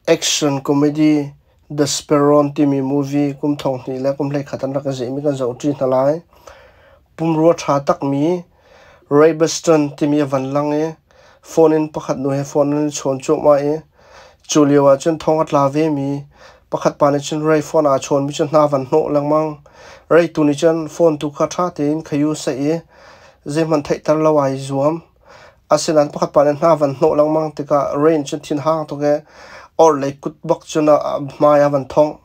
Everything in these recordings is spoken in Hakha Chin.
Action comedy The Speron timi movie kum thong hnih le kum 11 an rak i zeihmi kan zohṭi hna lai. Pumrua ṭha takmi Ray Baston timi a van lang i phone in pakhat nu he phone an i chawn cuahmah i cu lio ah cun thong a tla vemi pakhat pa nih cun Ray phone aa chawnmi cu hna van hnawh lengmang. Ray tu nih cun phone tu kha ṭha tein khayu seh i zeihmanh theihter lo ai zuam. Asinain pakhat pa nih hna van hnawh lengmang tikah Ray nih cun thinhang tuk i orhlei kut bak cun a hmai a van thongh.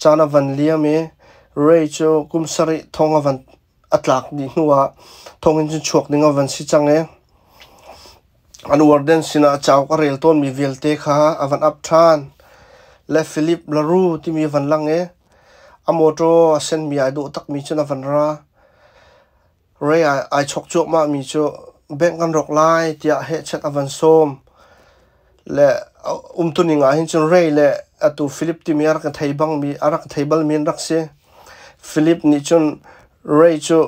Caan a van liam i Ray cu kum sarih thong a van a tlak dih hnuah thonginn cun chuak ding a van si cang i an warden sinah cauk a rel tawnmi vialte kha a van ap ṭhan. Le Philip LaRue timi a van lang i a mawṭaw a senmi ai dawh takmi cun a van ra. Ray ai chawk cuahmahmi cu bank kan rawk lai tiah hehchet a van sawm. Le umtuning ah hin cun Ray le atu Philip timi a rak thei bangmi a rak thei balmi an rak si. Philip nih cun Ray cu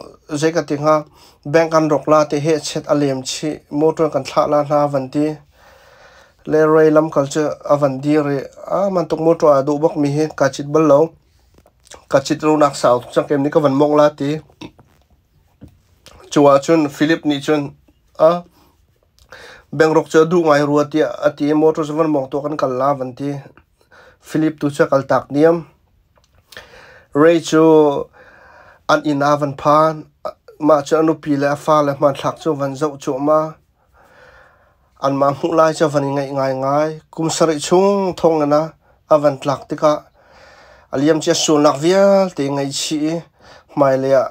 zei ka ti hnga bank kan rawk la ti hehchet a lem chih motor kan thlah la hna a van ti. Le Ray lamkal cu a van dir i a mantuk motor aa duh bakmi hi kaa cit bal lo. Ka cit lonak sau tuk cang kem nih ka van mong la ti. Cu ahcun Philip nih cun a bank cu a duh ngai rua tiah a ti i motor cu van mong tuah kan kal la van ti. Philip tu cu a kal tak diam. Ray cu an inn ah van phan. Mah cu a nupi le a fale hmanthlak cu van zoh cuahmah. Anmah hmuh lai cu a van i ngaih ngaingai. Kum sarih chung thonginn ah a van tlak tikah a liamcia sualnak vialte ngaihchih i hmailei ah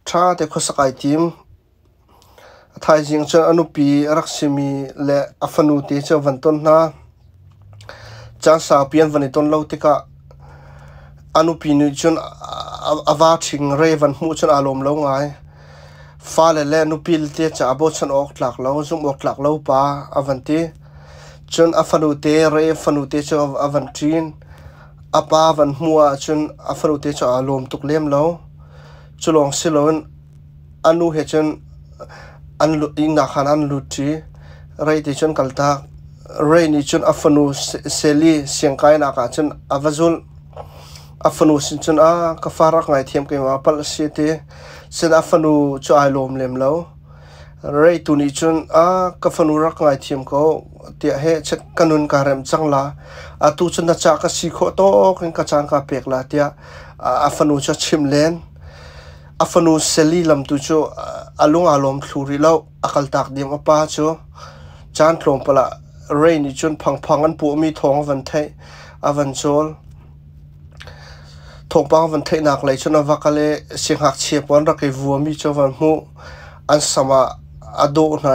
ṭha te khuasak ai tim. A thaizing cun a nupi a rak simi le a fanu te cu a van ton hna. Caan saupi an van i ton lo tikah a nupi nih cun a va ṭhing re van hmuh cun aa lawm lo ngai. Fale le nupi te caah bochan awk tlak lo, zumh awk tlak lo pa a van ti. Cun a fanute re fanute cu a van ṭin. A pa van hmuh ahcun a fanute cu aa lawm tuk lem lo. Cu lawng si loin a nu he cun an ihnak khaan an lut ṭi. Rei te cun kaltak. Ray nih cun a fanu Sally siangkainak ah cun a va zulh. A fanu sin cun a ka fa rak ngaithiam keimah palh a si a ti. Cun a fanu cu ai lawm lem lo. Ray tu nih cun a ka fanu rak ngaithiam ko tiah he chet ka nun ka remh cang la. Atu cun na ca ka si khawh tawk in ka caan ka pek la tiah a fanu cu a chimh len. A fanu Sally lam tu cu a lung aa lawm thlu rih lo. A kaltak diam a pa cu caan tlawmpal ah Ray nih cun phangphang an puahmi thawng a van theih. A van cawl. Thawngpang a van theihnak lei cun a va kal i siangngakchia pawl an rak i vuami cu a van hmuh. An sam ah a dawh hna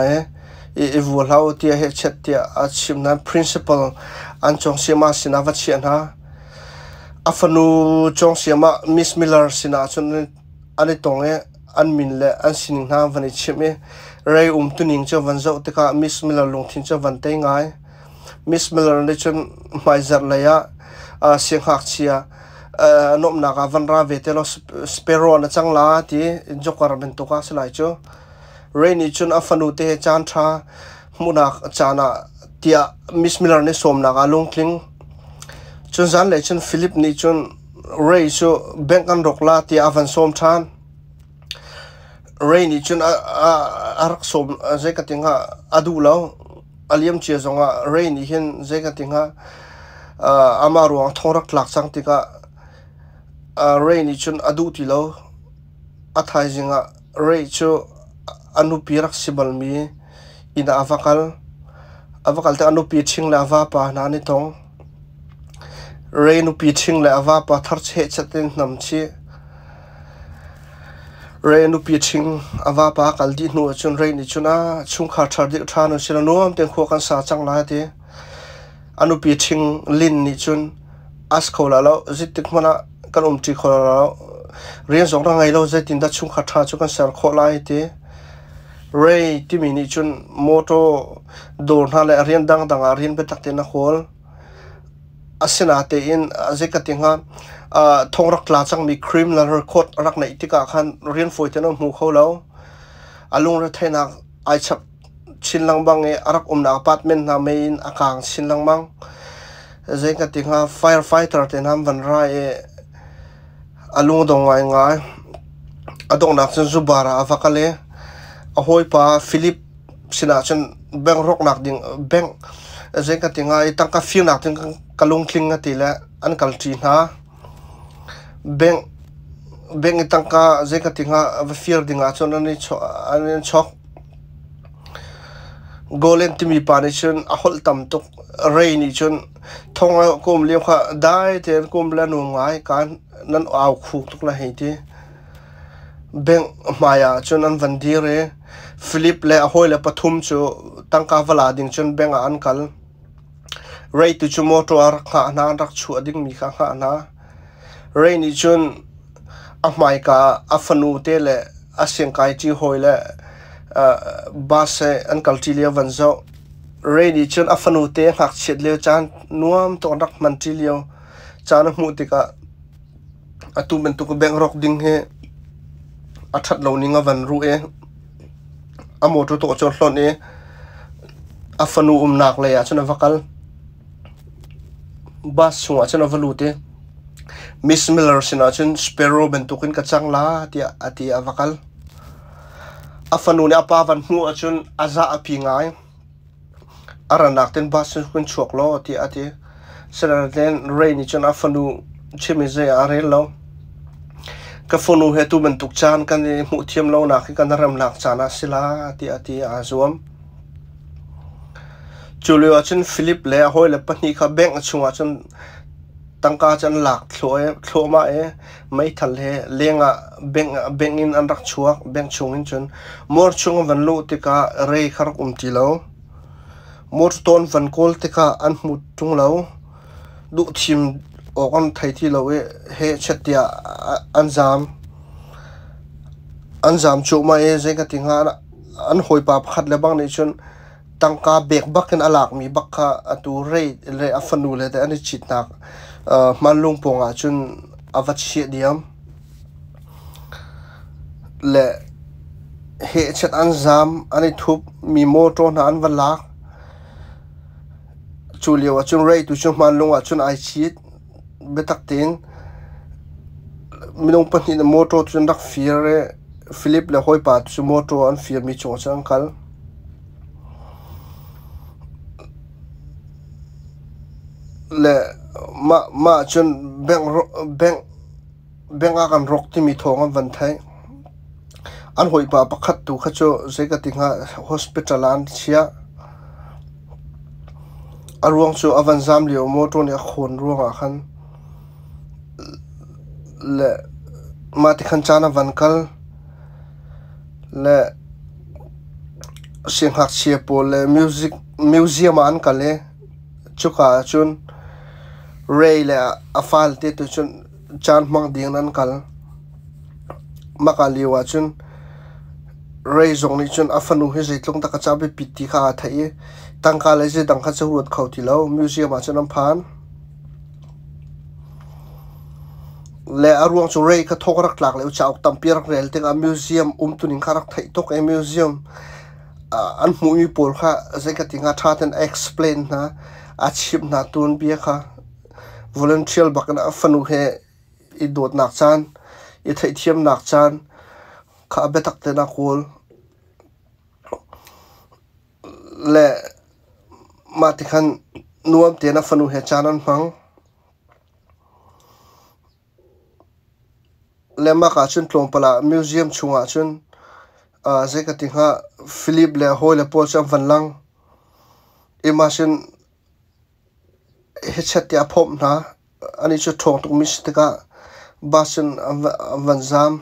i i vua hlah u tiah hehchet tiah a chimh hna. Principal an cawngsiamah sinah a va chiah hna. A fanu cawngsiamah Miss Miller sinah cun an i tong i an min le an sining hna an van i chimh i Ray umtuning cu van zoh tikah Miss Miller lungthin cu van tei ngai. Miss Miller nih cun hmaizarh lei ah siangngakchia nuamhnak ah van ra ve te law Sparrow na cang la ti joker bantuk ah si lai cu. Ray nih cun a fanu te he caan ṭha hmuhnak caan ah tiah Miss Miller nih sawmnak ah lungtling. Cun zanlei cun Philip nih cun Ray cu bank an rawk la tiah a van sawm ṭhan. Ray nih cun a rak sawm zei ka ti hnga a duh lo. A liamcia zongah Ray nih hin zei ka ti hnga amah ruang thong rak tlak cang tikah Ray nih cun a duh ti lo. A thaizing ah Ray cu a nupi rak si balmi inn ah a va kal. A va kal tikah a nupi ṭhing le a vapa hna an i tong. Ray nupi ṭhing le a vapa thar chehchat in hnam chih. Ray nupi ṭhing a vapa a kal dih hnu ahcun Ray nih cun a chungkhar ṭhar dih ṭhan u sila nuam tein khua kan sa cang lai a ti. A nupi ṭhing Lin nih cun as kho la lo, zeitik hmanh ah kan umṭi kho la lo. Rian zong na ngei lo, zeitindah chungkhar ṭha cu kan ser khawh lai ti. Ray timi nih cun mawṭaw dawr hna le rian dangdang ah rian biatak tein a kawl. Asinatein zei ka ti hnga, thong rak tla cangmi criminal record a rak neih tikah khan rian fawi tein a hmu kho lo. A lungretheihnak ai chap chin lengmang i a rak umnak apartment hna mei in a kaang chin lengmang. Zei ka ti hnga firefighter te hna an van ra i a lungdong ngaingai. A donghnak cun zubar ah a va kal i a hawipa Philip sinah cun bank rawknak ding bank zei ka ti hnga i tangka firnak ding ka lungtling a ti le an kalṭi hna. Bank bank i tangka zei ka ti hnga va fir ding ahcun an i chawk. Golan timi pa nih cun a holh tam tuk. Ray nih cun thong ah ka um lio kha dai tein ka um le nuam ngai kaan nan au khuk tuk la hei ti. Bank hmai ah cun an van dir i Philip le a hawile pathum cu tangka va la ding cun bank ah an kal. Ray tu cu motor a rak hngah hna, an rak chuah dingmi kha a hngah hna. Ray nih cun a hmaika ah a fanu te le a siangkaiṭi hawi le bus he an kalṭi lio van zoh. Ray nih cun a fanu te ngakchiat lio caan nuam tuk an rak hmanṭi lio caan a hmuh tikah atu bantuk bank rawk ding hi a ṭhat lo ning a van ruh i a motor tawh cu a hlonh i a fanu umnak lei ah cun a va kal. Bus chungah cun a va lut i Miss Miller sinah cun Sparrow bantukin ka cang la tiah a ti a va kal. A fanu nih a pa van hmuh ahcun a zah a pi ngai. A ranak ten bus in chuak law tiah a ti. Sinain Ray nih cun a fanu chim i zei ah a rel lo. Ka fanu he tu bantuk caan kan i hmuh thiam lonak hi kan remnak caan ah si la tiah a ti aa zuam. Cu lio ah cun Philip le a hawile pahnih kha bank chungah cun tangka cu an lak thluahmah i meithal he lengah bank in an rak chuak. Bank chungin cun motor chung an van luh tikah rei kha rak um ti lo. Motor tawn van kawl tikah an hmu ṭung lo. Duh thim awk an thei ti lo i hehchet tiah an zaam. An zaam cuahmah i zei ka ti hnga an hawipa pakhat le bang nih cun tangka bek bak in a lakmi bak kha atu rei le a fanu le te an i citnak hmanlung pawng ah cun a va chiah diam. Le hehchet an zaam, an i thup, mi mawṭaw hna an va lak. Cu lio ah cun rei tu cu hmanlung ah cun ai cit. Biatak tein minung pahnih nih mawṭaw cu an rak fir i Philip le hawipa cu mawṭaw an firmi cungah cun an kal. Le mah cun bank ah kan rawk timi thawng an van theih. An hawipa pakhat tu kha cu zei ka ti hnga hospital ah an chiah. A ruang cu a van zaam lio mawṭaw nih a khawn ruangah khan le mah ti khan caan a van kal le siangngakchia pawl le museum ah an kal i cuka ah cun Ray le a fale te tu cun caan hmang ding in an kal. Mah lio ah cun Ray zong nih cun a fanu hi zeitluk dah ka ca biapit ti kha aa theih i tangka le zeidang kha cu ruat kho ti lo. Museum ah cun an phan. Le a ruang cu Ray kha thawk a rak tlak lio cauk tampi a rak rel tikah museum umtuning kha a rak theih tuk i museum an hmuhmi pawl kha zei ka ti hnga ṭha tein a explain hna, a chimh hna tuanbia kha volunteer bak in a fanu he i dawtnak caan, i theihthiamnak caan kha a biatak tein a kawl. Le mah ti khan nuam tein a fanu he caan an hmang. Le mah ah cun tlawmpal ah museum chungah cun zei ka ti hnga Philip le a hawile pawl cu an van lang. I mah cun hechet tiah a phawmh hna. Anih cu ṭhawng tukmi si tikah bus in an van zaam.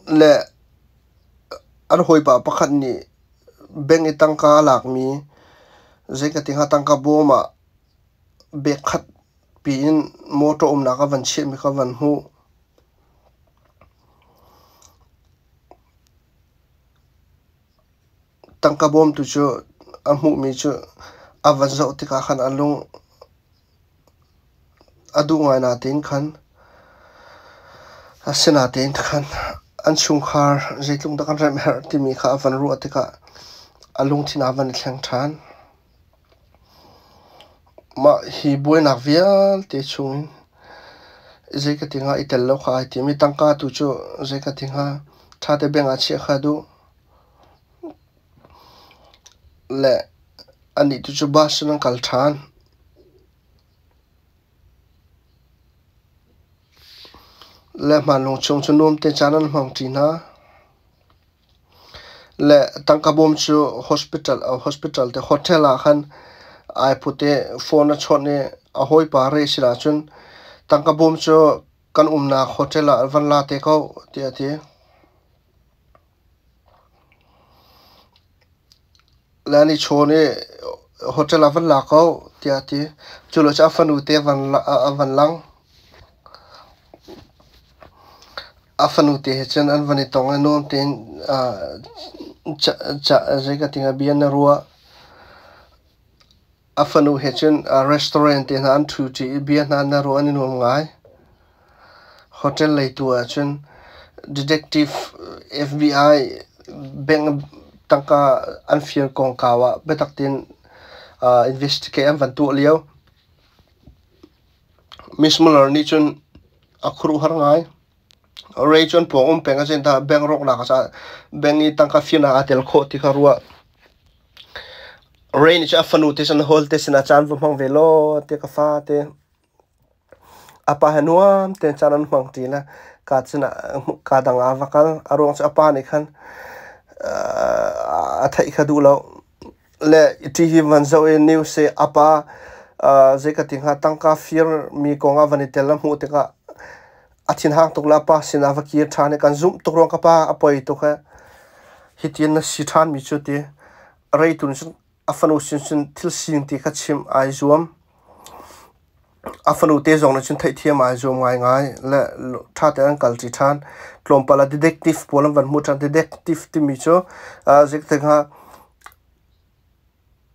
Le an hawipa pakhat nih bank i tangka a lakmi zei ka ti hnga tangka bawm ah bag khat piin mawṭaw umnak a van chiahmi kha van hmuh. Tangka bawmtu cu a hmuhmi cu a van zoh tikah khan a lung a duh ngai natein khan asinatein khan an chungkhar zeitluk dah kan remh herh timi kha a van ruah tikah. A lungthin aa van i thleng ṭhan. Mah hi buainak vialte chungin zei ka ti hnga i tel lo kha ai tim i tangka tu cu zei ka ti hnga ṭhate bank ah chiah kha duh. Le anih tu cu bus in an kal ṭhan. Le hmanlung chung cu nuamte caan an hmang ṭi hna. Le tangka bawm cu hospital hospital te hotel ah khan ai put i phone a chawnh i a hawipa re sin ahcun tangka bawm cu kan umnak hotel ah van la te ko tiah a ti. Le an i chawn i hotel ah van la ko tiah a ti. Cu lo cu a fanu te a van lang. A fanu te he cun an van i tong i nuam tein zei ka ti hnga bia na ruah. A fanu he cun restaurant te hna an ṭhu ṭi i bia hna na ruah an i nuam ngai. Hotel lei tu ah cun detective FBI bank tangka an fir kongkau ah biatak tein investigate an van tuah lio. Miss Muller nih cun a khuaruahhar ngai. Ray cu an pawng um peng a si bank rawknak a caah bank i tangka firnak aa tel khawh ti kha ruah. Ray nih cun a fanu te cun a hawl te sinah caan va hmang ve law ti ka fa te. A pa he nuam tein caan an hmang ṭi le ka sinah ka dang ah a va kal. A ruang cu a pa nih khan a theih kha duh lo. Le ṭi hi van zoh i news hi a pa zei ka ti hnga tangka firmi kong ah van i tel a hmuh tikah a thinhang tuk le a pa sinah va kir ṭhan i kan zumh tuk ruang ka pa a poi tuk he hitin na si ṭhanmi cu ti rei tun cun a fanu sin cun thil sining ti kha chimh ai zuam. A fanu te zong nih cun theihthiam ai zuam ngaingai le ṭha tein an kalṭi ṭhan. Tlawmpal ah detective pawl an van hmuh ṭhan. Detective timi cu zeitik hnga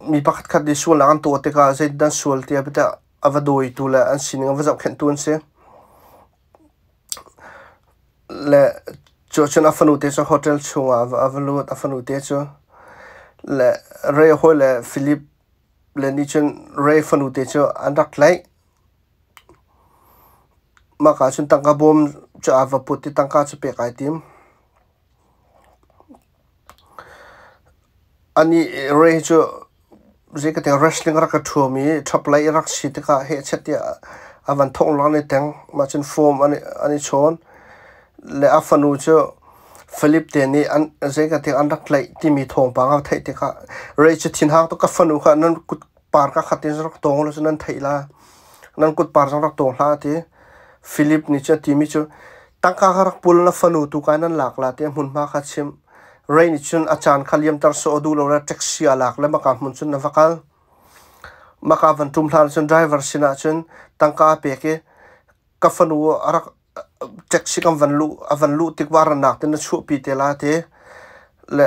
mi pakhatkhat nih sualnak an tuah tikah zeitin an sual tiah biatak a va dawitu le an sining a va zohkhenhtu an si. Le cu cun a fanu te cu hotel chungah a va lut. A fanu te cu le Ray hawi le Philip le nih cun Ray fanu te cu an rak tlaih. Mah ka cun tangka bawm cu aa va put i tangka cu pek ai tim. Anih Ray cu zei ka ti wrestling rak ka ṭhuam i ṭhaplei a rak si tikah hehchet tiah a van thongh lang i teng. Mah cun form an i chawn. Le a fanu cu Philip te nih an zei ka ti an rak tlaih timi thawngpang a theih tikah Ray cu thinhang tuk ka fanu kha nan kut par ka khat in rak tawng law cu nan theih la. Nan kut par zong rak tawng hlah a ti. Philip nih cun a timi cu tangka kha rak pul na fanu tu kai nan lak la tiah hmunhma kha chimh. Ray nih cun a caan kha liamter sawh a duh lo le taxi a lak le maka hmun cun a va kal. Maka van ṭum hlan cun driver sinah cun tangka a pek i ka fanu a rak taxi kan van luh a van luh tik varannak tin na chuahpi te la ti le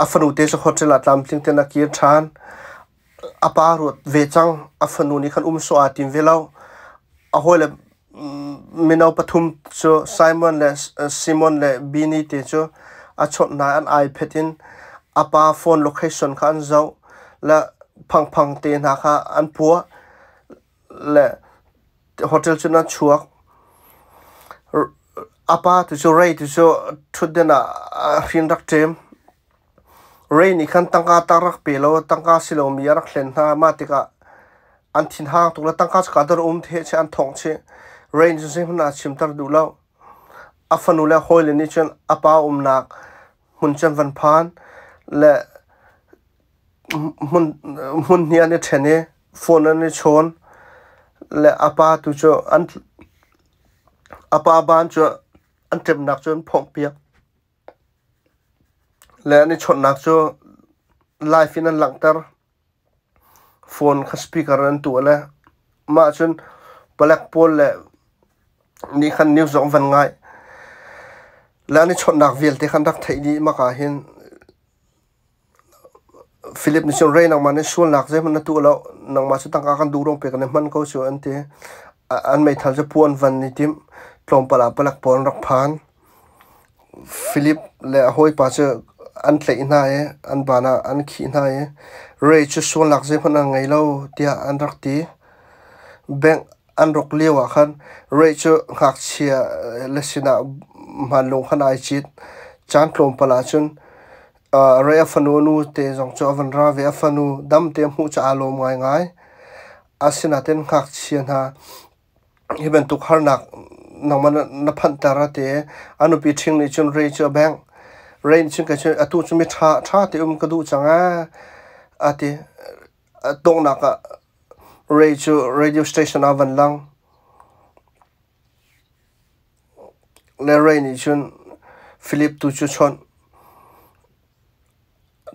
a fanu te cu hotel ah tlamtling ten a kir ṭhan. A pa ruat ve cang. A fanu nih khan um sawh aa tim ve lo. A hawile mino pathum cu Simon le Simon le Bini te cu a chawnh hna i an iPad in a pa phone location kha an zoh le phangphang te hna kha an puah le hotel cun an chuak. A pa tu cu Ray tu cu ṭhutden ah a hrin rak ṭem. Ray nih khan tangka tak rak pe law tangka si lomi a rak hlen hna. Mah tikah an thinhang tuk le tangka cu kaa dor um the chih an thongh chih. Ray nih cun zeihmanh a chimter duh lo. A fanu le a hawile nih cun a pa umnak hmun cu an van phan le hmun hmun hnih an i ṭhen i phone an i chawn le a pa tu cu an a pa ban cu an ṭemnak cu an phonghpiak. Le an i chawnhnak cu live in an langhter. Phone kha speaker in an tuah le mah cun palek pawl le nih khan news zong van ngai. Le an i chawnhnak vialte khan rak theih dih maka hin Philip nih cun Ray nangmah nih sualnak zeihmanh na tuah lo, nangmah cu tangka kan duh ruang pek kan i hman ko cu an ti. An meithal cu puan van i timh. Tlawmpal ah palek pawl an rak phan. Philip le a hawipa cu An tlaih hna i an ban ah an khih hna i Ray cu sualnak zeihmanh a ngei lo tiah an rak ti. Bank an rawk lio ah khan Ray cu ngakchia le sinah hmanlung khan ai cit. Caan tlawmpal ahcun Ray a fanu a nu te zong cu a van ra ve. A fanu damte a hmuh cu aa lawm ngaingai. Asinain ngakchia hna hi bantuk harnak nangmah na phanhter a ti i a nupi ṭhing nih cun Ray cu a bengh. Ray nih cun kei cu atu cu mi ṭha ṭha te um ka duh cang ee a ti. A donghnak ah Ray cu radio station ah a van lang. Le Ray nih cun Philip tu cu chawnh.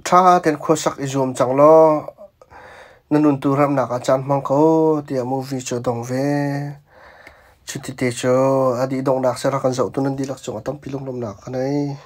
Ṭha tein khuasak i zuam cang law na nuntu ramnak ah caan hmang ko tiah movie cu a dong ve. Cuti te cu a dih donghnak seh rak kan zohtu nan dihlak cungah tampi lunglawmhnak ka nei.